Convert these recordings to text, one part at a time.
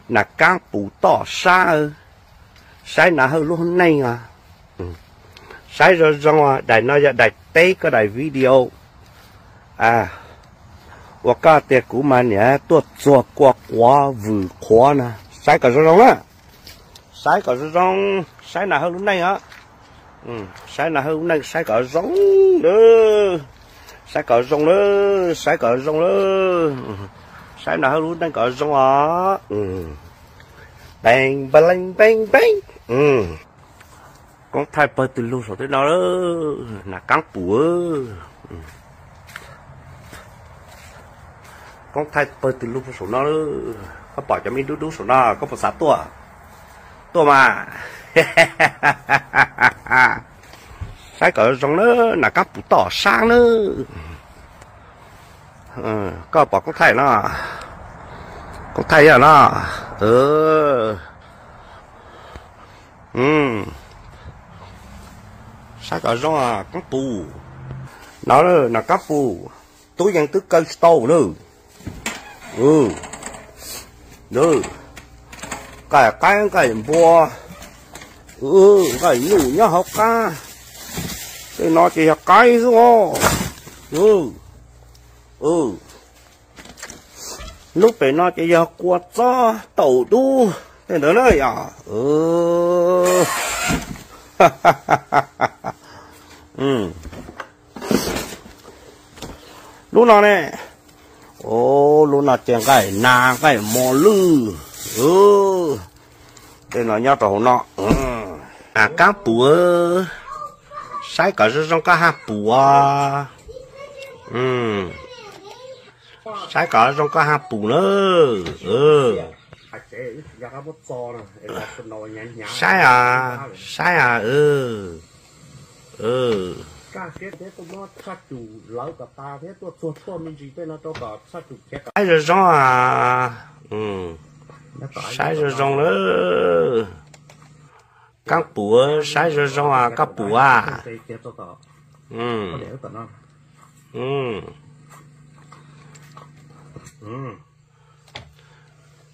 Nas Kaab Pum toj sab, saib Nas Hawj lub neej os. Saib zoo zoo, daim no yog daim teb koj daim video. Ua koj tias kuv mas niam tuaj txuag kua quav vwm qhuav na. Saib kom zoo zoo na. Saib kom zoo zoo, saib Nas Hawj lub neej os. Saib Nas Hawj lub neej saib kom zoo lawm. Saib kom zoo lawm, saib kom zoo lawm. Saib Nas Hawj lub neej kom zoo os. Peeb peleeb peeb peeb. Koob thaij pawg tus lug saum tej no, Nas Kaab Pum. Koob thaij pawg tus lug saum no, koj pom cov me dub dub saum no koj puas xav tuaj? Tuaj mas. Saib kom zoo na, Nas Kaab Pum toj sab na. Koj pom koob thaij no, koob thaij yog no. Saib kom zoo Kaab Pum. No Nas Kaab Pum, tub yees twb kaw tsis tau lawm. Nqaij qaib nqaij npua, nqaij nyuj nyob hauv qab. Tej no ces yog qaib xwb os. Lub pem no ces yog kua txob taum dub tej ntawd na yom. Lub no ne, lub no ces nqaij nas nqaij mos lwj. Tej no nyob rau hauv no. Nas Kaab Pum, saib kom zoo zoo koj haj pum. Saib kom zoo koj haj pum na. Saib a, saib a. Saib zoo zoo a. Saib zoo zoo lawm. Kaab Pum, saib zoo zoo a, Kaab Pum a.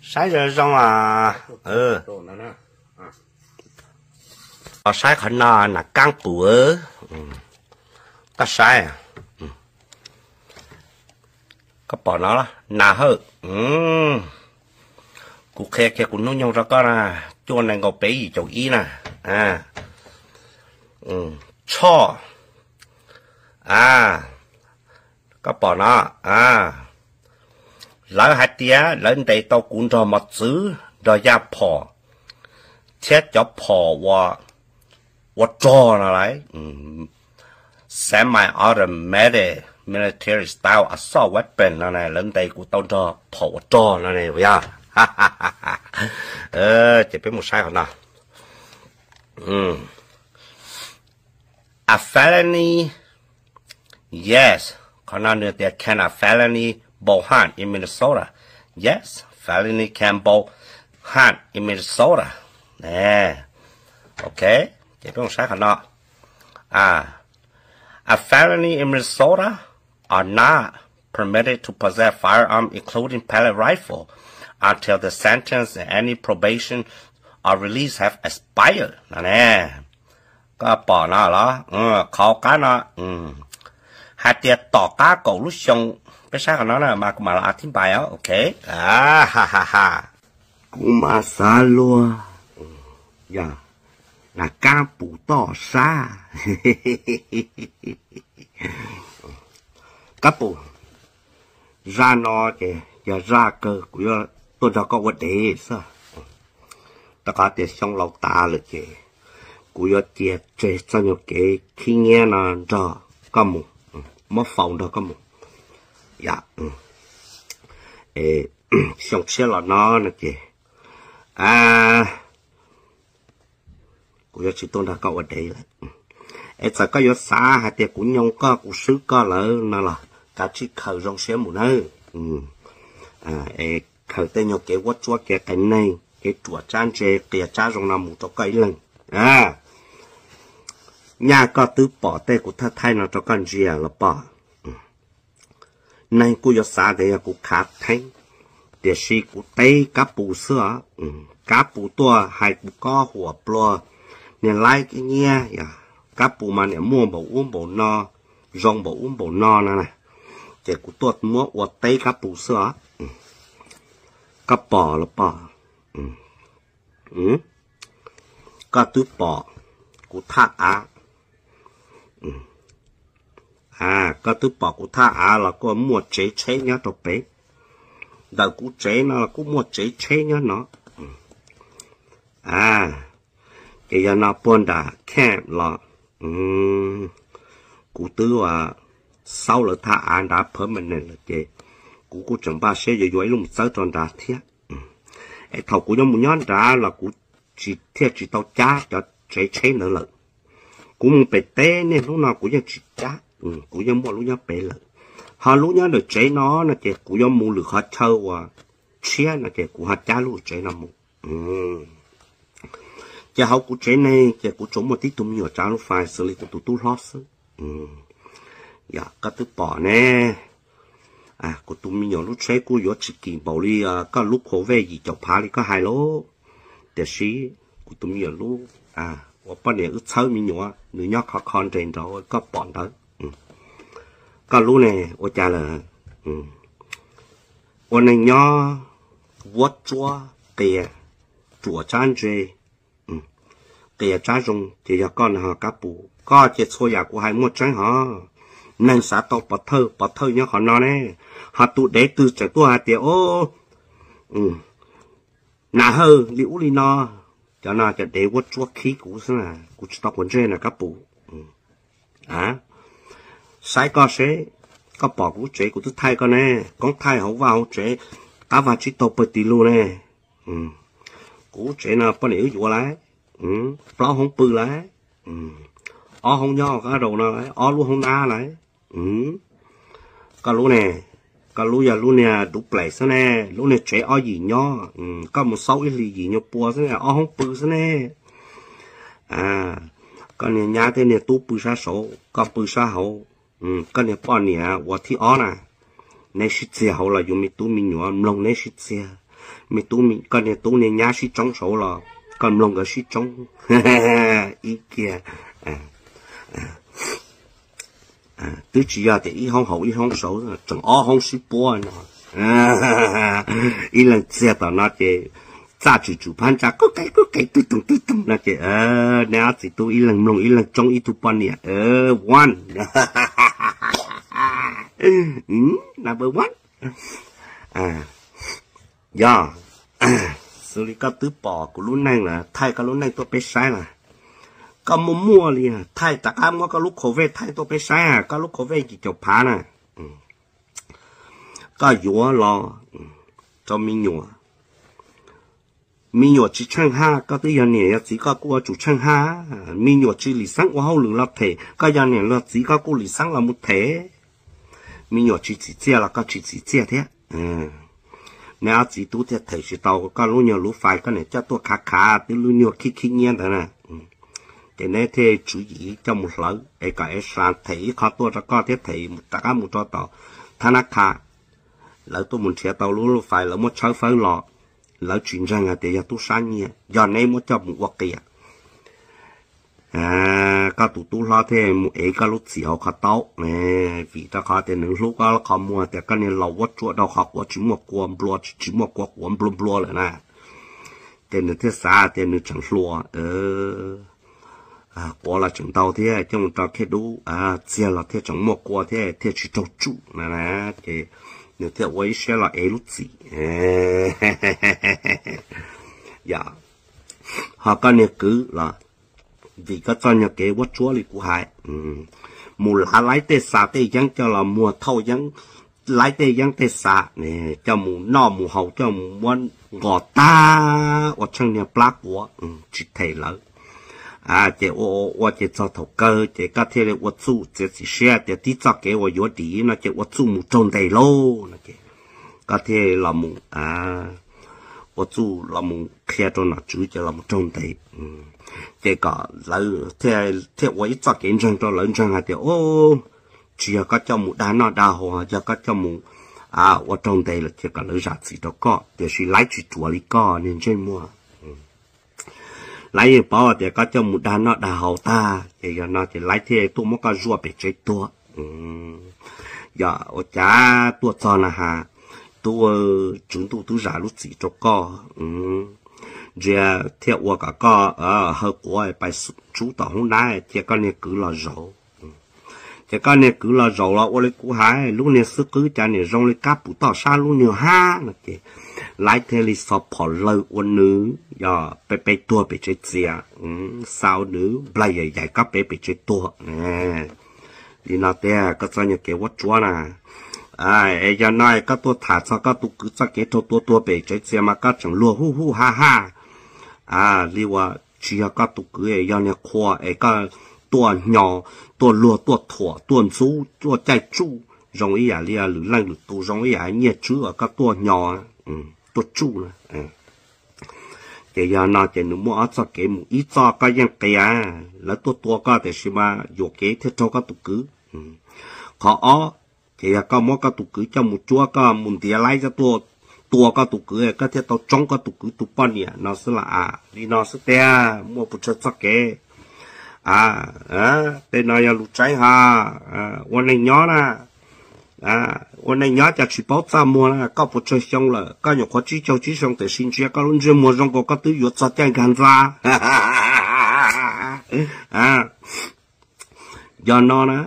Saib zoo zoo a. Saib qhov no, Nas Kaab Pum. Koj saib, koj pom no, Nas Hawj. Kuv qhia kiag kuv hnub nyoog rau koj na, cuaj nees nkaum peb yim caum ib na. Tshoj, koj pom no, lawv hais tias lawv ntes tau kuv nrog mos txwv nrog yaj phom thiab cov phom ua rog no lauj. Semi-automatic military style assault weapon no ne, lawv ntes kuv tau nrog phom ua rog no ne, yog. Ces peb mus saib qhov no. A felony, yes. Qhov no nws tias can a felony bow hunt in Minnesota? Yes, felony can bow hunt in Minnesota. Ok, ces peb mus saib qhov no. A felony in Minnesota are not permitted to possess firearm, including pellet rifle, until the sentence and any probation or release have expired. No ne, koj pom no los? Qhov qab no hais tias tom qab kaum lub xyoo, peb saib qhov no na mas kuv mam los a thib npai os. Ok, ha ha ha, kuv mam xav luag, yog Nas Kaab Pum toj sab. Kaab Pum, zaj no ces yog zaj kawg kuv yuav tuaj nrog koj ua dev xwb. Rau qhov tias xyoo laus tas lawm ces kuv yuav cia tseg txoj nyuag kev khib nyiab no nrog koj mus, muab faus nrog koj mus. Yog, xyoo tshiab los no no ces kuv yuav tsis tuaj nrog koj ua dev lawm. Es txawm koj yuav xav hais tias kuv nyoo koj kuv swb koj lawm no los kav tsij khaws zoo siab mus nawb. Es khaws tej nyuag kev vuab tsuab kev qias neeg kev ruam tsab ntse qias tsab zoo no mus rau koj ib leeg. Nyaj koj twb pom tej kuv thawj thaij no rau koj ntsia los pom. Neeg kuj yuav xav tias yog kuv khav theeb, Tiam sis kuv teb kab pus xwb os. Kab pus tuaj hais kuv kob huam pluag, niag laib kib nyiab, kab pus mas niam muaj npaum ub npaum no, zoo npaum ub npaum no no na. Ces kuv tuaj muab ua teb kab pus xwb os. Koj pom los pom, koj twb pom kuv thaj av, koj twb pom kuv thaj av los kuj muaj tsev tsheb nyob rau pem. Ntawm kuv tsev no los kuj muaj tsev tsheb nyob no. Ces yog no puag nram camp los kuv twb xauj lawv thaj av nrad permanent lawm ces kuv kuj tseem npaj siab yuav yuav ib lub mus txawb rau nrad thiab. Es thaum kuv yuav mus nyob nrad los kuv tsis thiaj tsis tau cab cov tsev tsheb ntawd lawm. Kuv mus pem teb niaj hnub no kuv yeej tsis cab, kuv yeej muaj lub nyob pem lawm. Ho lub nyob ntawm tsev no no ces kuv yuav mus lwm qhov chaw uas tshiab no ces kuv ho cab lub tsev no mus. Ces hauv kuv tsev neeg ces kuv tsuas muaj tib tug me nyuam tsav lub fais xws li kuv tus tub hlob xwb. Yog koj twb pom ne, kuv tus me nyuam lub tsheb kuj yuav tsis kim npaum li koj lub Corvette yim caum phav li koj hais lauj. Tiam sis kuv tus me nyuam lub, ua poj niam wb txhawb me nyuam, nws nyob khov kho nres nraud koj pom ntawd. Koj lub ne, ua cas lawm? Ua neej nyob vuab tsuab qias, ruam tsab ntse, qias tsab zoo ces yog koj no ho kab pus. Koj ces txhua yam kuv hais muaj tseeb hos. Neeg xav tau pov thawj, pov thawj nyob qhov no ne. Ho tus dev twg tseem tuaj hais tias, o, nas hawj li ub li no, cov no cov dev vuab tsuab khib kuv xwb na, kuv tsis tau quav ntsej na kab pus. Saib koj seb, koj pom kuv lub tsev kuv twb thaij koj ne, koob thaij hauv vaj hauv tsev, qab vaj tsib taug pawg tis lug ne. Kuv lub tsev no poj niam wb yuav lawm, plaub hoob pw lawm, ob hoob nyob qab rau no, ob lub hoob nab lawm. Koj lub ne, koj lub yog lub niag duplex xwb ne, lub niag tsev ob yim nyob, koj mus xauj ib hlis yim nyuag pua xwb ne, ob hoob pw xwb ne. Koj niag nyab thiab niag tub pw sab saud, koj pw sab hauv. Koj niag poj niam uas thib ob na, neb sib txiag hauv los yus me tub me nyuam mloog neb sib txiag. Me tub, koj niag tub niag nyab sib tsoob saud los koj mloog nkawd sib tsoob. Ib kiag twb tsis yog tias ib hoob hauv ib hoob saud, tseem ob hoob sib puab no. Ib leeg txiag tom no ces txaj tswm tswm phab ntsa kub qe kub qe twg toog twg toog no ces neb ob txiv tub ib leeg mloog ib leeg tsoob ib tug poj niam. One, number one. Yog xws li koj twb pom kuv lub neej lawm, thaij koj lub neej tuaj peb saib lawm. Koj muaj muaj li thaij rov qab muab koj lub Corvette thaij tuaj peb saib, koj lub Corvette yim caum phav na. Koj yuav los rau me nyuam, me nyuam tsis tsheej haj, koj twb yog niam yog txiv koj kuj yuav tsum tsheej haj. Me nyuam tsis lim xeeb ua hauj lwm los them, koj yog niam yog txiv koj kuj lim xeeb los mus them. Me nyuam tsis txim txiaj los koj tsis txim txiaj thiab. Neb ob txiv tub thiaj them tsis tau koj lub nyuag lub fais koj niam coj tuaj khav khav twb lub nyuag khib khib nyiab ntawd na. Ces neb thiaj tswv yim coj mus hlawv es kom es sa them ib qho tuaj rau koj thiab them rov qab mus rau tom thab nab kha. Lawv tuaj mus nrhiav tau lub lub fais lawv muab tshawb fawb los, lawv tsis ntseeg hais tias yog tub sab nyiag, yog neb muab coj mus ua qias. Koj tus tub hlob thiaj mus ev koj lub txim hauv qhov taub, vim rau qhov tias nws hlub koj qhov muag tias koj niag laus vuab tsuab rau qhov quav tsis muaj kua nplua, tsis muaj kua quav nplua nplua lawm na. Ces nws thiaj xav tias nws tseem hluas, quav los tseem ntau thiab coj mus rau khiab dub, txiag los thiaj tseem muaj kua thiab thiaj tsis raug tsuj na. Ces nws thiaj ua ib siab los ev lub txim. Yog ho koj niag kwv los, vim koj txoj nyuag kev vuab tsuab li kuv hais, mus lav laib tej xas tej yeeb coj los muag thauj yeeb, laib tej yeeb tej xas coj mus noj mus haus coj mus muab nqos tag ua tsheej niag plab quav, tsis them lawv. Ces ua ua ces txog thaum kawg ces koj thiaj li ua txuj txiav txim siab tias tib txoj kev uas yuav dim no ces ua txuj mus raug ntes lauj no ces koj thiaj los mus ua txuj los mus qhia rau nom tswv ces los mus raug ntes. Ces kom lawv thiaj ua ib txoj kev ntseeg rau lawv ntseeg hais tias, o, tsis yog koj coj mus dag noj dag haus, yog koj coj mus ua raug ntes lawm ces kom lawv zam txim rau koj, tiam sis Laib tsis ruam li koj niag ntsej muag. Laib yeej paub tias koj coj mus dag noj dag haus tag ces yog no ces Laib thiaj tuaj muab koj zuaj pem tsev tuag. Yog ua cas tuaj txog na has, tub, tswv ntuj twb zam lub txim rau koj. Ntsia thiaj ua kom koj haw quav pais tsub tom hoob nab cia koj niag kwv los zaum. Ces koj niag kwv los zaum los ua li kuv hais, lub niag xwb qwb cas niam zoo li kab pus toj sab lub niag hab no ces Laib thiaj li xov phom lawg ua nws yog pe pe tuag pem tsev txias, xa ua nws nplaig yaim yaim kab pem pem tsev tuag. Li no tiag koj txoj nyuag kev vuab tsuab na. Es yog no koj tuaj tham txog koj tus kwv txoj kev raug tua tuag pem tsev txias mas koj tseem luag huj huj ha ha li uas tsis yog koj tus kwv, yog niag qhua es koj tuaj hnyo, tuaj luag, tuaj thuam, tuaj ntxub, tuaj caij tsuj zoo ib yam li lwm leej lwm tus, zoo ib yam nyiaj tswb uas koj tuaj hnyo, tuaj tsuj na. Ces yog no ces nws muaj ob txoj kev mus, ib txoj koj yeej qias, lawv tuaj tua koj tiam sis mas yuam kev thiaj raug koj tus kwv. Qhov ob, ces yog koj muab koj tus kwv coj mus cuab, koj mus ntiav Laib coj tuaj tua koj tus kwv, koj thiaj tau tsoob koj tus kwv tus poj niam no xwb las as. Li no xwb tiag, muaj puas tsawg txoj kev. Tej no yog lus tseeb ha. Ua neej nyob na, ua neej nyob cas tsis paub txaj muag na. Koj puas tsawg xyoo lawm? Koj nyuam qhuav tsib caug tsib xyoo tiam sis ntsia koj lub ntsej muag zoo nkaus koj twb yuav txog caij nkag ntxa. Yog no na,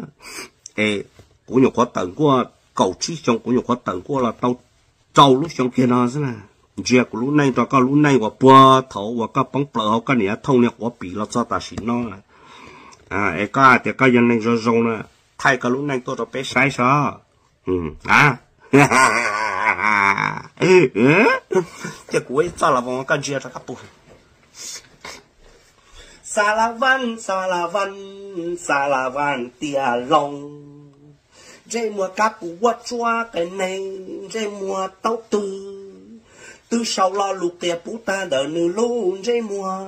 es kuv nyuam qhuav tawm nkuaj kaum tsib xyoo, kuv nyuam qhuav tawm nkuaj los tau rau lub xyoo kiag no xwb na. Ntsia kuv lub neej rau koj lub neej uas puag thaum uas koj poob plaws hauv koj niam thooj niag quav pim los txog tam sim no. Es koj hais tias koj yog neeg zoo zoo na, thaij koj lub neej tuaj rau peb saib saib. Ces kuv ib txoj los voos koj ntsia rau koj puag. Xa la van, xa la van, xa la van tiag loo. Ntsej muag kab pus vuab tsuab qias neeg, ntsej muag taub twg. Twb sau lo lus qias pub tag ntawm nws lub ntsej muag.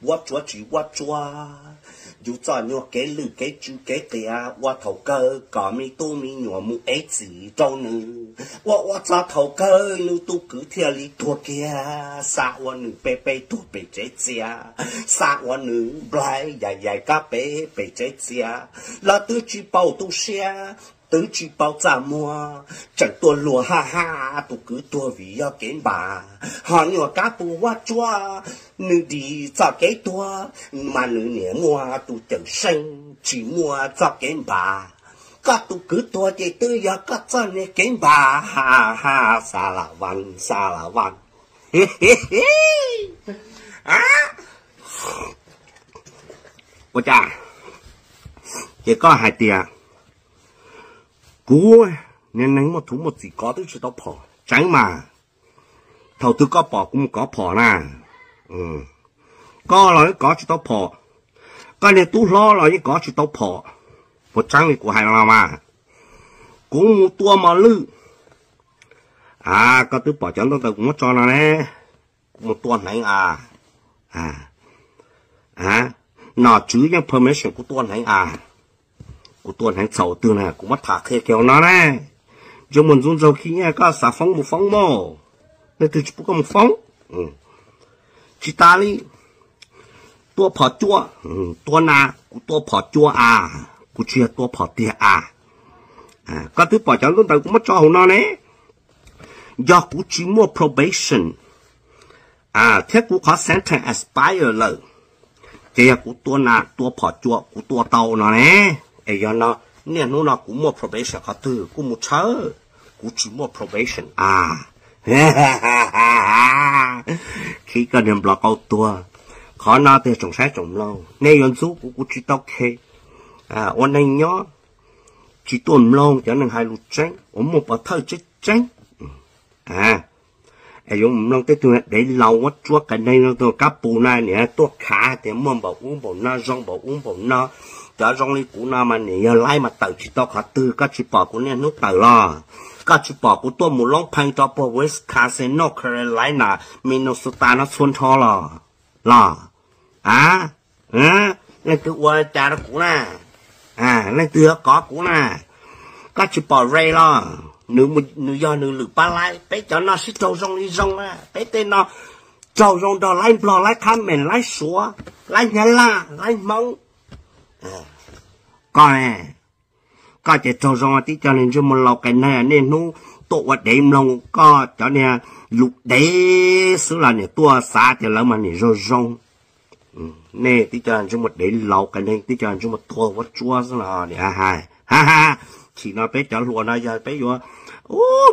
Vuab tsuab tsis vuab tsuab, yus txoj nyuag kev lwj kev tsw kev qias ua thaum kawg kom me tub me nyuam mus ev txim rau nws. Ua ua txog thaum kawg nws tus kwv thiaj li tuag kiag, xa ua nws pe pe tuag pem tsev txias, xa ua nws nplaig yaim yaim kab pem pem tsev txias. Los twb tsis paub tu siab, twb tsis paub txaj muag, tseem tuaj luag ha ha tus kwv tuag vim yog kev npam. Ho nyuag kab pus vuab tsuab, nws dim txoj kev tuag, mas nws niam muaj tus cawm seej tsis muaj txoj kev npam. Koj tus kwv tuag ces twb yog koj txoj niag kev npam ha ha. Xa la van, xa la van. Ua cas ces koj hais tias kuv niag neeg muaj txuj muaj txim kov twb tsis tau phom. Tseeb mas, thaum twg koj pom kuv mus kov phom na? Koj los yeej kov tsis tau phom, koj niag tub hlob los yeej kov tsis tau phom. Puas tseeb li kuv hais no los mas? Kuv mus tua mos lwj. Koj twb pom cov ntaub ntawv kuv muab tso no ne, kuv mus tua hneev a. Nom tswv yeej permission kuv tua hneev a. Kuv tua hneev txhaum twg na, kuv muab tham qhia kiag hauv no ne. Ntsej muag ntxub ntxaug khib nyiab, koj xav foob mus foob mog, leej twg tsis pub koj mus foob. Tsis tas li, tua phom cua, tua nas, kuv tua phom cua a, kuv tsis yog tua phom tiag a. Koj twb pom cov ntaub ntawv kuv muab tso hauv no ne, yog kuv tsis muaj probation thiab kuv qhov sentence expire lawm, ces yog kuv tua nas tua phom cua kuv tua tau no ne. Es yog no, niaj hnub no kuv muaj probation qhov twg kuj mus tshawb, kuv tsis muaj probation a. Khib koj niag nplov qau tuag. Qhov no tiag tsoom saib tsoom mloog, nej yuav ntxub kuv kuv tsis tau khe. Ua neeg nyob tsis tuaj mloog cov neeg hais lus tseeb uas muaj pov thawj tseeb tseeb. Es yuav mus mloog tej tug dev laus vuab tsuab qias neeg no, tus kab pus na niam tuaj khav tias muaj npaum ub npaum no, zoo npaum ub npaum no. Cov zoo li kuv no mas niam yog laib mas tawm tsis tau qhov twg. Koj tsis pom kuv niaj hnub tawm los? Koj tsis pom kuv tuaj mus loob pheej rau puag Wisconsin, North Carolina, Minnesota no txhua nrho los? Los, a, leej twg ua cas rau kuv na? Leej twg yuav kov kuv na? Koj tsis pom Ray los? Nws yog nws lwm pab laib, peb cov no sib raug zoo li zoo na, peb tej no raug zoo nrog laib Nplog, laib Qhab Meem, laib Suav, laib Nyab Laj, laib Hmoob. Koj, koj ces raug zoo tib co niag ntsej muag laus qes neeg, niaj hnub tuaj ua dev mloog koj cov niag lus dev xwb los niam tuaj xav tias lawv mas niam zoo zoo. Nej tib co ntsej muag dev laus qes neeg, tib co ntsej muag tuag vuab tsuab xwb los niam hais. Chim no peb cov hluas no yog peb yuav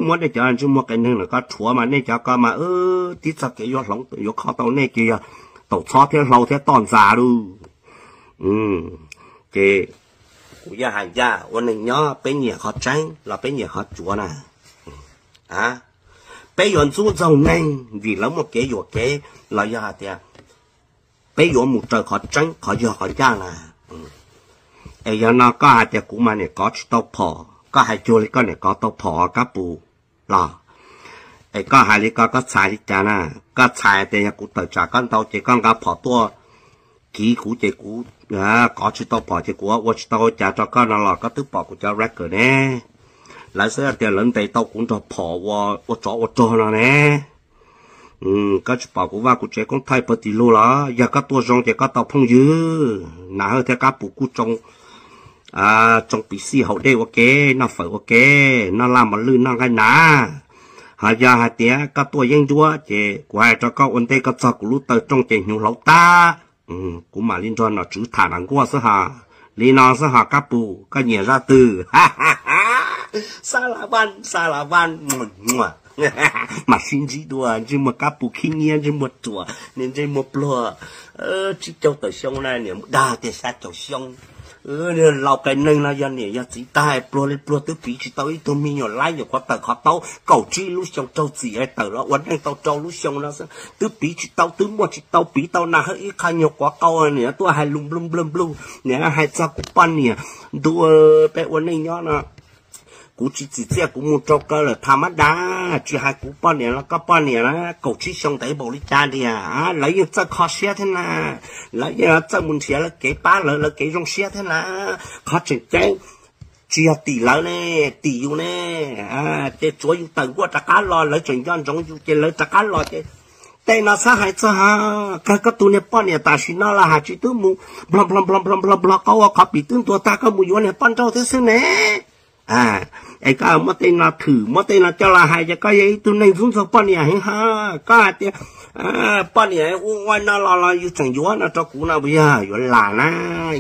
muab nej cov ntsej muag qes neeg no koj rhuav mas nej cov ko mas tib txog kev yuav hloov yuav kho tau nej ces yog taum txhob thiab hlau thiab toj ntxas lauj. Ces kuv yog hais ncaj ua neeg nyob peb nyiam qhov tseeb los peb nyiam qhov cuav na. Peb yuav ntxub ntxaug neeg vim lawv muaj kev yuam kev los yog hais tias peb yuav mus raws qhov tseeb qhov yog qhov ncaj na. Es yog no koj hais tias kuv mas niam kov tsis tau phom, koj hais cuag li koj niam kov tau phom kab pus los? Es koj hais li ko koj txhais li cas na? Koj txhais tias yog kuv tawm tsam koj ntau ces koj nqa phom tuaj kiv kuv ces kuv kov tsis tau phom ces kuv ua tsis tau ua cas rau koj no los koj twb pom kuv cov record ne. Lawv xav tias lawv ntes tau kuv nrog phom ua tsov ua rog no ne. Koj tsis pom kuv vaj kuv tsev koob thaij pawg tis lug los? Yog koj tuaj zoo ces koj tau phooj ywg. Nas Hawj thiab Kab Pus kuj tsoo piv xij haus dej ua ke, noj fawm ua ke, noj laj mos lwj noj nqaij nas. Ho yog hais tias koj tuaj yeeb ncuab ces kuv hais rau koj ua ntej koj txog kuv lub taw rooj ces hnyuv hlauv tag, kuv mam li nrog nom tswv tham nas nkuaj xwb ha. Li no xwb ho Kab Pus, koj nyiam zaj twg? Xa la vaj, xa la vaj. Mam sib ntsib dua, ntsej muag Kab Pus khib nyiab, ntsej muag ruam, niag ntsej muag pluag. Tsib caug tawm xyoo na, niam mus dag tiag xya caum xyoo. Laus qes neeg no yog niam yog txiv tag pluag li pluag twb piv tsis tau ib tug me nyuam laib nyuam qhuav tawm qhov taub kaum tsib lub xyoo raug txim tawm los ua neej tau rau lub xyoo no xwb twb piv tsis tau, twb muaj tsis tau, piv tau Nas Hawj ib qho nyuag quav qau niam tuaj hais lus nplug nplug nplug, niam hais txog kuv poj niam ntu peb ua neej nyob no. Kuv tsis txim txiaj kuv mus rau kaw lawm tha mab dab, tsis hais kuv poj niam los koj poj niam na, kaum tsib xyoo ntev npaum li cas tiag, lawv yeej txawj kho siab thiab na, lawv yeej txawj mus nrhiav lawv kev pab lawv, lawv kev zoo siab thiab na. Qhov tseem ceeb tsis yog tim lawv ne, tim yus ne. Ces tsuav yus tawm nkuaj rov qab los lawv tseem nco ntsoov yus ces lawv rov qab los ces tej no txhob hais txog. Kawg koj tus niag poj niam tam sim no los has tsis twb mus nplog nplog nplog nplog nplog qaub ua qhov pim twb ntuas tag koj mus yuav niag poj nrauj thiab xwb ne. Es koj muab tej no thwm muab tej no coj los hais ces koj yog ib tug neeg ntxub ntxaug poj niam heev ha. Koj hais tias poj niam ua ua no los los yus tseem yuav no rau kuv no puas yog yuav lam na?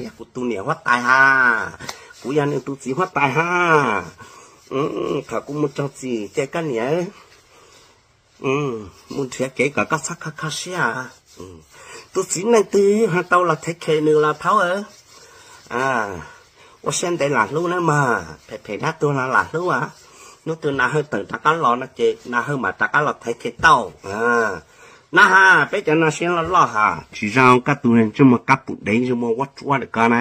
Yog kuv tus niam huab tais ha, kuv yog nws tus txiv huab tais ha. Thaum kuv mus raug txim ces koj niam mus nrhiav kev kom koj txhob kho kho siab. Tus txiv neej twg ho tau los thev khes nws los thaub, ua siab ntev lam hlub nawb mog, phem phem dab tuag los lam hlub. Hnub twg Nas Hawj tawm rov qab los no ces Nas Hawj mam rov qab los thev khes tau. Nab ha, peb cov no siab loj loj ha, tsis zoo koj tus ntsej muag Kab Pus dev ntsej muag vuab tsuab ntawm ko na.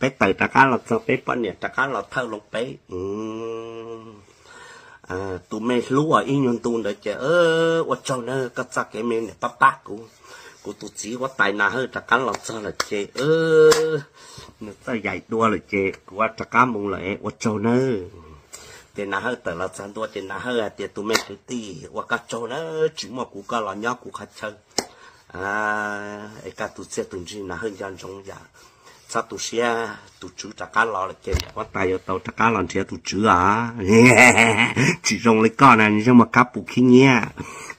Peb tawm rov qab los txog peb poj niam rov qab los thawj loo peb. Tus me hlub ib nyuag ntu ntawd ces ua tsaug nawb, koj txoj kev me niam pab pab kuv. Kuv tus txiv huab tais Nas Hawj rov qab los txog lawm ces nws txawj yaim dua lawm ces kuv rov qab mus lawm, ua tsaug nawb. Ces Nas Hawj tawm los txog ntua ces Nas Hawj hais tias tus me kwv tij, ua koj tsaug nawb, tsis muaj kuv koj los nyob kuv qhov chaw. Es koj tus txiaj tus ntsig Nas Hawj nco ntsoov yam. Txhob tu siab, tus tswv rov qab los lawm ces niam huab tais yuav tau rov qab los nrhiav tus tswv os. Tsis zoo li koj na, ntsej muag Kab Pus khib nyiab.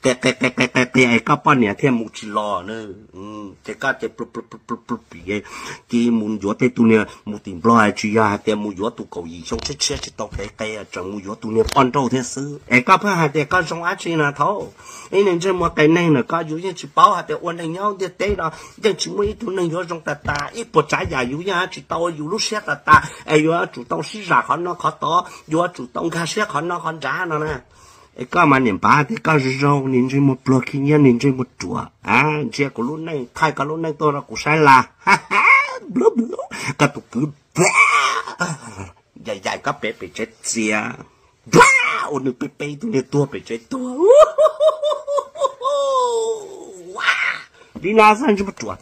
Qia qia qia qia qia qia es koj poj niam thiaj mus tsis los na. Ces koj ces plu plu plu plu plu pim ces mus yuav tej tus niag mus tim Nplog tsis yog hais tias mus yuav tus kaum yim xyoo tshiab tshiab tsis tau kev qe, tseem mus yuav tus niag poj nrauj thiab xwb. Es koj pheej hais tias koj zoo dab tsi na thaub? Ib niag ntsej muag qe neeg na koj, yus yeej tsis paub hais tias ua neeg nyob ntiaj teb no yeej tsis muaj ib tug neeg yuav zoo tas tas, ib puas tsav yam yus yeej tsis tau yus lub siab tas tas, es yuav tsum tau sib zam qhov no qhov tod, yuav tsum tau nkag siab qhov no qhov nrad no na. Es koj mas niam npav tias koj zoo zoo, niag ntsej muag pluag khib nyiab, niag ntsej muag ruam. Ntsia kuv lub neej, thaij koj lub neej tuaj rau kuv saib las. Koj tus kwv yaim yaim koj pem pem tsev txias, ua nws peb peb tus niag tuag pem tsev tuag. Li no xwb ntsej muag ruam.